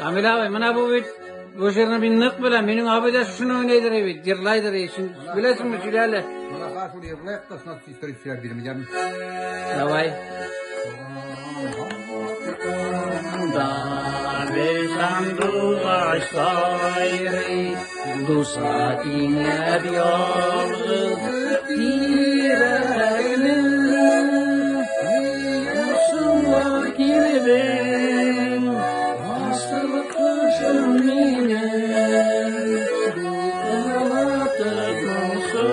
Камил абый, менә бу бит бу җырны мин нык беләм. Минем абый да шуны уйныйдыр бит, җырлайдыр. Син беләсеңме, сөйлә әле. Менә хәзер шуны җырлыйк та, шуннан история сөйләп бирәм, яме. Давай. Бер сандугач сайрый, дуска тиңләп ялгыз тирәкне. Сыңлап килдең, асыл кошым минем, дулкынлатып моңсу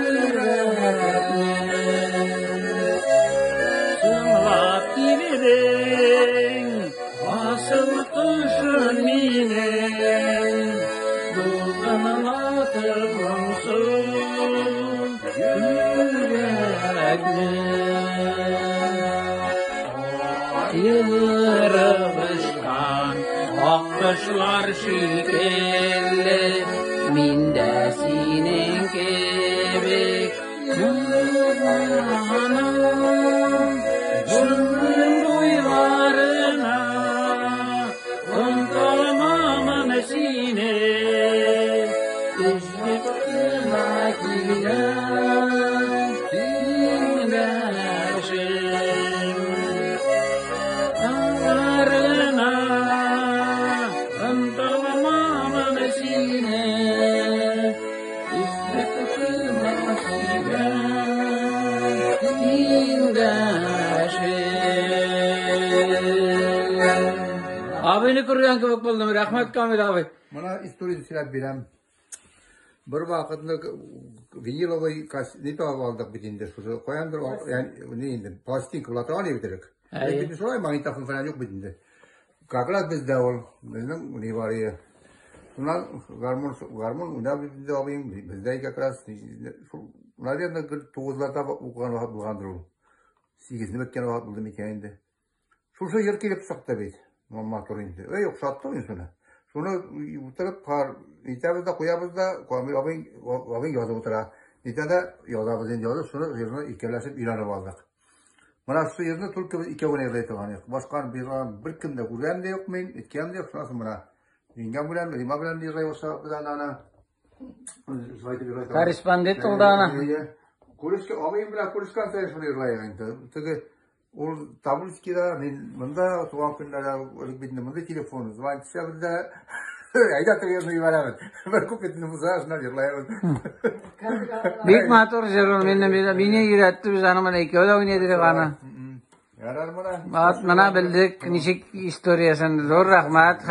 йөрәкне. Сыңлап килдең, асыл кошым минем, дулкынлатып моңсу йөрәкне. Аерып очкан аккошлар шикелле, мин дә синең кебек моңланам. Күңелем буйларына оныталмамын сине, өзеп кенә килгән тиңдәшем. Таңнарына оныталмамын сине, өзеп кенә килгән тиңдәшем. Абыйны күргән кебек булдым. Рәхмәт, Камил абый. Менә историяне сөйләп бирәм. Бер вакытны виниловый не табып алдык бит инде шушы. Каяндыр, ягъни не инде, пластинка була торган бит элек. Әйе. Бит шулай магнитофон фәлән юк бит инде. Как раз бездә ул, безнең ни бар иде. Шуннан гармун, гармун уйнап бит инде абыем, бездә как раз шул, наверное, бер тугызларда укыган вакыт булгандыр ул. Сигезне беткән вакыт булды микән инде. Шушы җыр килеп чыкты бит. Матур инде. Эй, охшатты мин шуны. Шуны утырып, кар итәбез дә куябыз да, Камил абый, абый язып утыра. Нитә дә язабыз инде язып, шуны җырны икәүләшеп өйрәнеп алдык. Менә шушы җырны только без икәү генә җырлый торган идек. Башка бер кем дә күргән дә юк мин, әйткән дә юк. Шуннан соң менә җиңгәм белән, Рима белән җырлый башладык без аны. Корреспондент ул да аны. Күрешкән, абыем белән күрешкән саен шуны җырлый инде. Теге ул Табульскийда, мин монда туган көннәрдә элек бит инде мондый телефон, звонить итәбез дә, әйдә теге җырны җибәрәбез. Бер куплетны булса, шуннан җырлайбыз. Бик матур җыр ул, мине мине өйрәтте, без аны менә икәү дә уйный идек аны. Ярар менә. Менә белдек ничек историясен. Зур рәхмәт.